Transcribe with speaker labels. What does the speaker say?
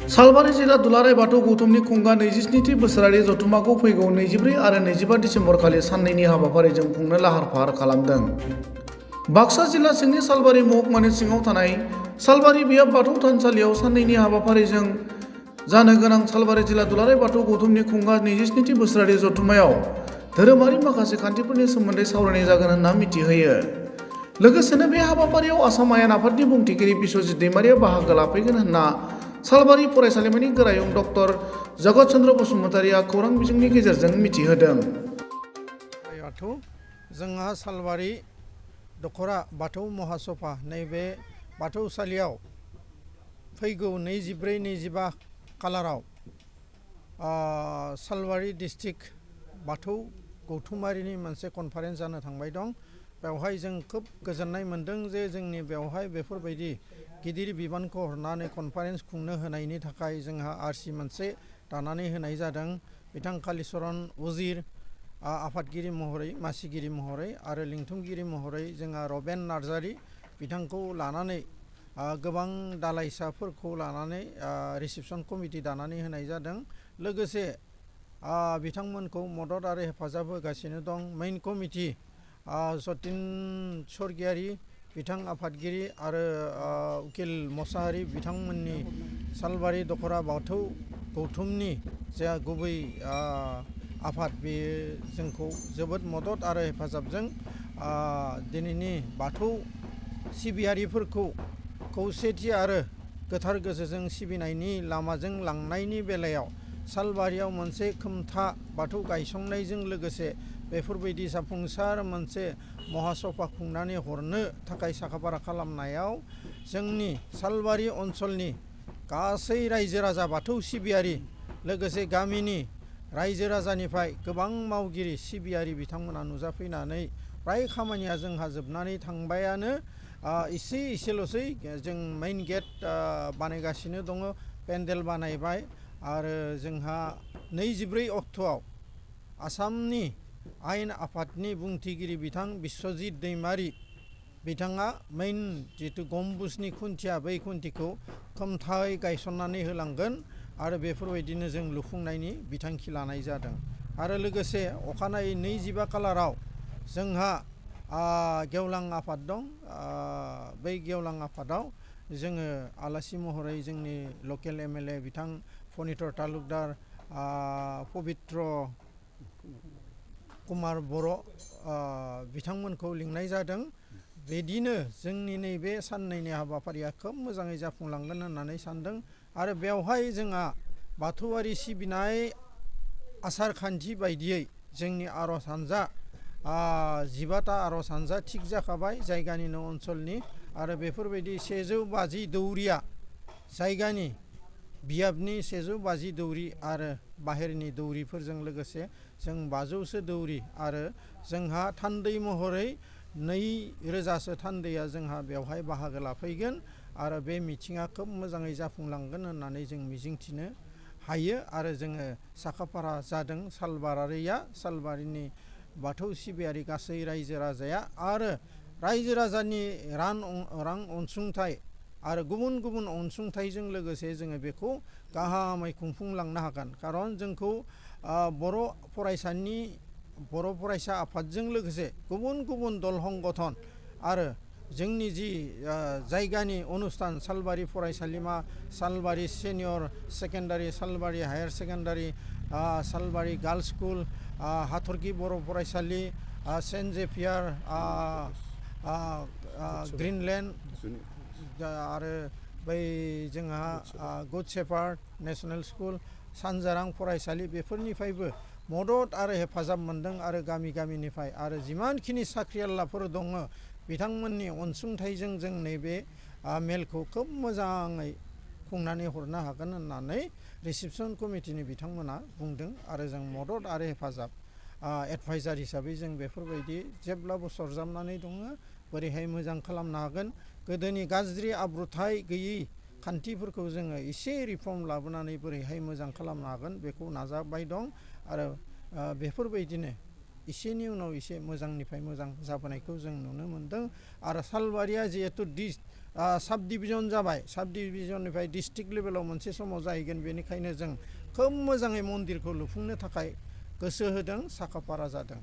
Speaker 1: सालबारि जिल्ला दुलाराय बाथौ गौथुमनि खुंगा 27थि बोसोरारि जथुम्माखौ फैगौ 24 आरो 25 डिसेम्बर खालि साननैनि हाबाफारिजों खुंनो लाहार फाहार खालामदों। बाक्सा जिल्ला सिंनि सालबारि महकुमानि सिङाव थानाय सालबारि बियाब बाथौ थानसालियाव साननैनि हाबाफारिजों जानो गोनां सालबारि जिल्ला दुलाराय बाथौ गौथुमनि खुंगा 27थि बोसोरारि जथुम्मायाव धोरोमारि माखासे खान्थिफोरनि सोमोन्दै सावरायनाय जागोन होनना मिथिहोयो। लोगोसेनो बे हाबाफारियाव आसाम आयेन आफादनि बुंथिगिरि बिश्वजित दैमारिया बाहागो लाफैगोन होनना सालबारि फरायसालिमानि गोरायुं डक्टर जगत चन्द्र बसुमतारिया खौरां बिजोंनि गेजेरजों मिथिहोदों।
Speaker 2: जोंहा सालबारि दखरा बाथौ महासभा नैबे बाथौसालियाव फैगौ 24-25 खालाराव सालबारि डिस्ट्रिक्ट बाथौ गौथुमारिनि मोनसे कनफारेन्स जानो थांबाय दं। बेवहाय जों खोब गोजोननाय मोनदों जे जोंनि बेवहाय बेफोरबायदि गिदिर बिबानखौ हरनानै कनफारेन्स खुंनो होनायनि थाखाय जोंहा आरसि मोनसे दानानै होनाय जादों। बिथां कालिचरन उजिर आफादगिरि महरै, मासिगिरि महरै आरो लिंथुमगिरि महरै जोंहा रबेन नार्जारि बिथांखौ लानानै गोबां दालाइसाफोरखौ लानानै रिसेपसन कमिटि दानानै होनाय जादों। लोगोसे बिथांमोनखौ मदद आरो हेफाजाब होगासिनो दं मेइन कमिटि जतिन स्वर्गियारि बिथां आफादगिरि आरो उकिल मसाहारि बिथांमोननि सालबारि दखरा बाथौ गौथुमनि जा गुबै आफाद बेयो जोंखौ जोबोद मदद आरो हेफाजाबजों दिनैनि बाथौ सिबियारिफोरखौ खौसेथि आरो गोथार गोसोजों सिबिनायनि लामाजों लांनायनि बेलायाव सालबारियाव मोनसे खोमथा बाथौ गायसंनायजों लोगोसे बेफोरबायदि जाफुंसार मोनसे महासभा खुंनानै हरनो थाखाय साखाफारा खालामनायाव जोंनि सालबारि ओनसोलनि गासै रायजो राजा बाथौ सिबियारि लोगोसे गामिनि रायजो राजानिफ्राय गोबां मावगिरि सिबियारि बिथांमोना नुजाफैनानै फ्राय खामानिया जोंहा जोबनानै थांबायानो। एसेल'सै जों मेइन गेट बानायगासिनो दङ, पेन्डेल बानायबाय आरो जोंहा 24 अक्ट'आव आसामनि आयेन आफादनि बुंथिगिरि बिथां बिश्वजित दैमारि बिथाङा मेइन जिथु गम्बुजनि खुन्थिया बै खुन्थिखौ खोमथायै गायसननानै होलांगोन आरो बेफोरबायदिनो जों लुफुंनायनि बिथांखि लानाय जादों। आरो लोगोसे अखानायै 25 खालाराव जोंहा गेवलां आफाद दं। बै गेवलां आफादाव जोङो आलासि महरै जोंनि लकेल एमएलए बिथां फनितर तालुकदार पबित्र कुमार बर' बिथांमोनखौ लिंनाय जादों। बिदिनो जोंनि नैबे साननैनि हाबाफारिया खोब मोजाङै जाफुंलांगोन होननानै सानदों। आरो बेवहाय जोंहा बाथौआरि सिबिनाय आसार खान्थि बायदियै जोंनि आर'ज हानजा 15ता आर'ज हानजा थिग जाखाबाय जायगानिनो ओनसोलनि आरो बेफोरबायदि 150 दौरिया जायगानि बियाबनि 150 दौरि आरो बाहेरनि दौरिफोरजों लोगोसे जों 500सो दौरि आरो जोंहा थान्दै महरै 2000सो थान्दैया जोंहा बेवहाय बाहागो लाफैगोन आरो बे मिथिङा खोब मोजाङै जाफुंलांगोन होननानै जों मिजिंथिनो हायो आरो जोङो साखाफारा जादों। सालबारिनि बाथौ सिबियारि गासै रायजो राजाया आरो रायजो राजानि रां अनसुंथाइ आरो गुबुन गुबुन अनसुंथाइजों लोगोसे जोङो बेखौ गाहामै खुंफुंलांनो हागोन। खारन जोंखौ बर' फरायसा आफादजों लोगोसे गुबुन गुबुन दल संगठन आरो जोंनि जि जायगानि अनुस्थान सालबारि फरायसालिमा, सालबारि सिनियर सेकेन्डारि, सालबारि हायार सेकेन्डारि, सालबारि गार्लस स्कुल, हाथरखि बर' फरायसालि, सेन्ट जेभियार, ग्रिनलेण्ड आरो बै जोंहा गुड शेपार्ड नेसनेल स्कुल, सानजारां फरायसालि बेफोरनिफ्रायबो मदद आरो हेफाजाब मोनदों आरो गामिनिफ्राय आरो जिमानखिनि साख्रियालाफोर दङ बिथांमोननि अनसुंथाइजों जों नैबे मेलखौ खोब मोजाङै खुंनानै हरनो हागोन होननानै रिसेपसन कमिटिनि बिथांमोना बुंदों आरो जों मदद आरो हेफाजाब एडभाइजार हिसाबै जों बेफोरबायदि जेब्लाबो सरजाबनानै दङ। बोरैहाय मोजां खालामनो हागोन, गोदोनि गाज्रि आब्रुथाय गैयै खान्थिफोरखौ जोङो एसे रिफर्म लाबोनानै बोरैहाय मोजां खालामनो हागोन बेखौ नाजाबाय दं आरो बेफोरबायदिनो एसेनि उनाव एसे मोजांनिफ्राय मोजां जाबोनायखौ जों नुनो मोनदों। आरो सालबारिया जिहेथु साब डिभिजन जाबाय, साब डिभिजननिफ्राय डिस्ट्रिक्ट लेभेलाव मोनसे समाव जाहैगोन। बेनिखायनो जों खोब मोजाङै मन्दिरखौ लुफुंनो थाखाय गोसो होदों, साखाफारा जादों।